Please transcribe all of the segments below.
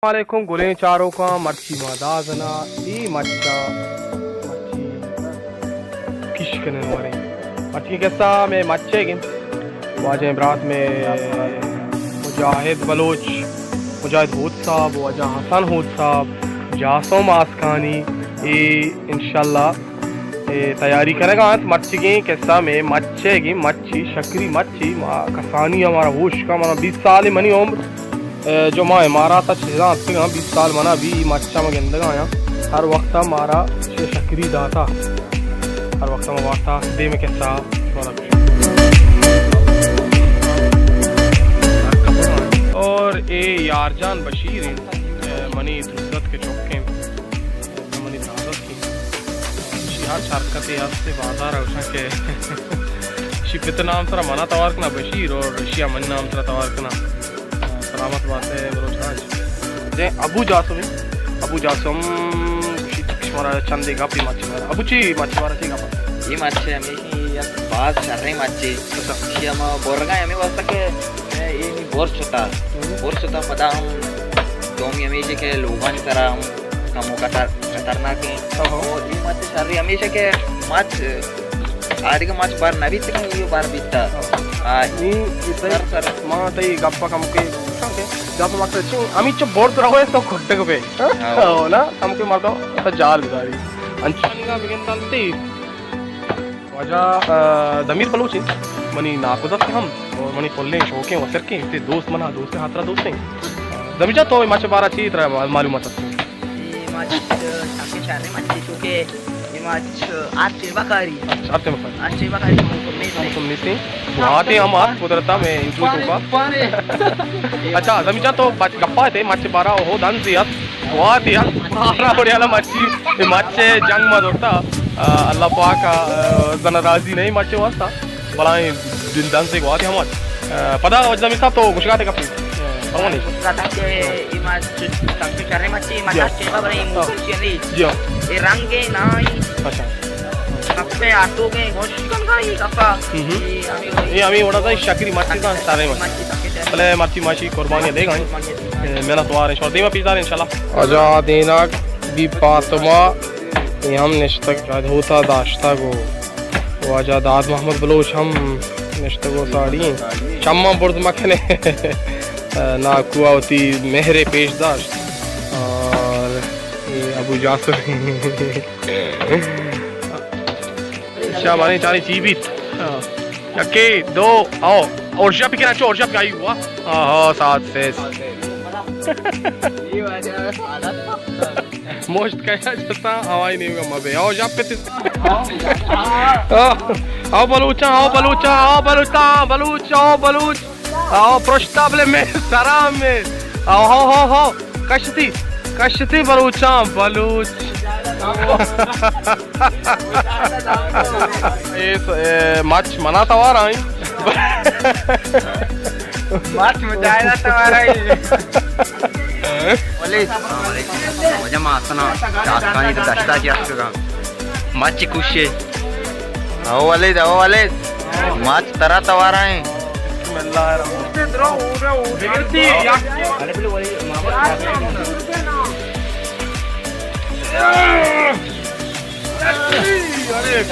السلام علیکم گلیں چاروکاں، مرچی ما دازنا اے مچا مرچی کش کنن وریں۔ مرچی قصہ میں مچے گن واجہ برات میں مجاہد بلوچ، مجاہد ہود صاحب، واجہ حسن ہود صاحب، جاسم آسکانی، اے انشاءاللہ اے تیاری کنگا انت۔ مرچیگیں قصہ میں مچے گی مچی، شکری مچی، ما کسانی ہمارا ہوش کا، منا بیس سال منی عمر، اے، جو ما امارات ء چیزاں اتکگاں، بیس سال منا بی، ای مچا ما گندگا آیاں، ہر وقت مارا چہ شکری داتا، ہر وقت ما وارتا دیم قصہ شمارا۔ اور اے یار جان بشیر انت، اے، منی درزت کے چوکیں، منی درزت کے ایشی ہر حرکتے ہست بازار ء گوشاں کہ ایشی پت نام سرا منا توار کنا بشیر اور ایشی من نام سرا توار کنا۔ سلامت بات ہے بلوچ راج۔ جے ابو جاسم، ابو جاسم ایشی شمارا چندے گپی مچ بارا۔ ابو چی مچ بارا چی گپ؟ یہ مچ ہمیشی یک باز شریں مچے۔ اچھا۔ ایشی ہم برگا ہمیں واسطہ کہ اے نی برچ ہوتا۔ ہم۔ برچ ہوتا پدا ہم دومی ہمیشی کہ لوگانی سرا ہم کمو خطر-، خطرناک ہیں۔ ہاں، ہاں۔ اور یہ مچ شری ہمیشہ کہ مچ، آدگہ مچ بار نہ بیت کہ یہ بار بیتا۔ ہاں۔ آ، نی سر، سر۔ ما تئی گپا کم کے، کم کے، گپ مقصد چی؟ ہمیں چو برد رہو ہے تو کھٹک پہ۔ ہاں۔ ہاں، نا، کم کے مردم تو جال بداری۔ انچانی کا بگن تلتی۔ واجہ، آ، ضمیر بلوچ انت، منی ناکوزتک ہم اور منی پلیں شوکیں و سرکیں، تے دوست منا دوست ہاترا دوستیں۔ ضمیر جان، تو اے مچ بارا چی ترا معلومات است؟ اے مچ سکیں شریں مچے، چونکہ اے مچ ہر ٹیما کاری۔ ہر ٹیما کاری۔ ہر ٹیما کاری، موسم نیست۔ موسم نیست۔ گواتے ہم آت قدرتا میں انٹرویو کو کا۔ اچھا، ضمیر جان، تو بچ گپا تے مچ بارا ہو دن زیات۔ گواتے ہم مارا بڑے والا مچی، اے مچ جنگ ما دوتا، آ، اللہ پاک، آ، زنا راضی نہیں مچ واسطہ، بلائیں دل دن سے گواتے ہم آت۔ آ، پدا وجدہ مثال تو گشگاتے کپی۔ پروانی۔ گشگاتا کہ اے مچ سب سے چرے مچی، مچ جی۔ ٹیما بڑے موسم چی نہیں۔ جی۔ اے رنگ ہے نا ہی۔ اچھا۔ کپے آٹو کے گوش کن کا یہ کپا۔ ہم ہم۔ یہ ہمیں وڑا تھا شکری مچی تھا سارے مچی۔ مچی تھا کہ بلے مرچی ماشی قربانی دے گا۔ قربانی دے گا۔ اے، محنت وار ہیں۔ شما دیما پیش دار انشاءاللہ۔ واجہ دیناک بی فاطمہ، اے ہم نشتگ، شاید ہوتا داشتا گو۔ واجہ داد محمد بلوچ ہم نشتگ و ساڑی ہیں۔ چماں برد مکنے۔ ناکو وتی مہرے پیش داشت۔ اور اے ابو جاسم۔ شابانی چانی چی بیت؟ ہاں۔ یکے، دو، او۔ اور شپ کنا چو، اور شپ آئی ہوا۔ ہاں، ہاں، سات سے۔ موشت کیا جسا ہوائی نیمگا مبے۔ او شپ تے۔ او، او بلوچاں، او بلوچاں، او بلوچاں، بلوچ، او بلوچ۔ آ، پرشتا بلے میں سرا میں۔ آ، ہو، ہو، ہو۔ کشتی، کشتی بلوچاں، بلوچ۔ اے س-، اے، مچ منا توار آئی۔ مچ مجاہدہ توار آئی۔ ولی۔ وجہ ما اتنا چاسکانی دشتا چی اتکگا۔ مچ کشے۔ او ولید، او ولید۔ مچ ترا توارا ہیں۔ بسم اللہ الرحمن الرحیم۔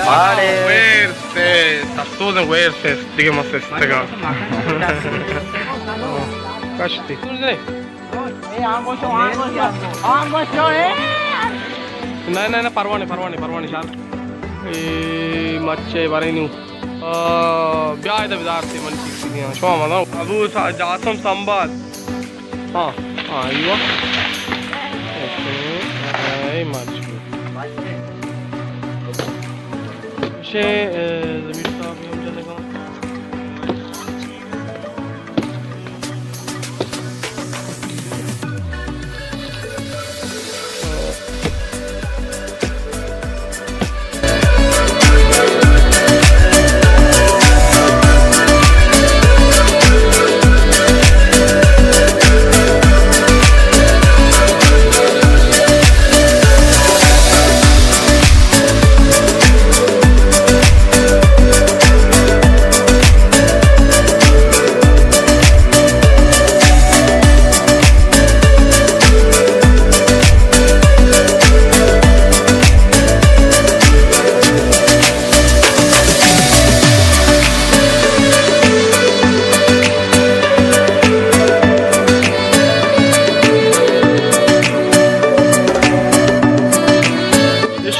باڑے۔ ویر سے، سستو دے ویر سے، دیگه مست استگا۔ کشتی۔ نہ، نہ، نہ، پروانے، پروانے، پروانے، شار۔ اے مچے بارے نو۔ آ، بیا ادا بدار تے من چیز دیاں۔ شما مزا۔ ابو سا-، جاسم سنبھال۔ ہاں، ہاں، ایوا۔ اے مچ۔ شے، اے، ضمیر صاحب ہم جنگا۔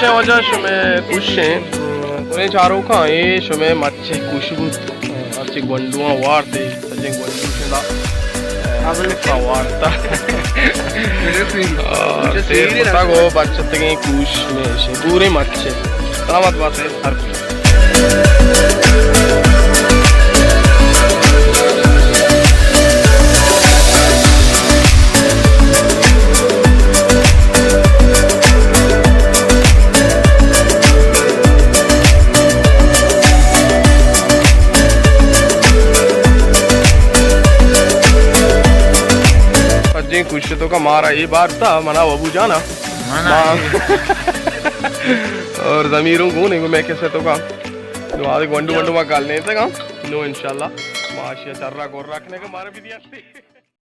واجہ شمئے کوشیں۔ گلیں چاروکاں، اے شمئے مرچی کوش بوت۔ مرچی گونڈواں وارت، سجیں گونڈو شدا۔ وارتا۔ آ، سیر کتا گو بچتگیں کوش میں شے۔ پورے مرچی۔ سلامت بات ہے ہر کوش۔ سجیں کوش توکا مارا اے بارتا، منا و ابو جانا۔ منا ما-، اے۔ اور ضمیروں گون ہے، میں کسے توکا۔ نو آدھے گونڈو گونڈو ما گل نہیں تکا۔ نو انشاءاللہ ما اشیا چرا گور رکھنے کا مارا بھی دیا۔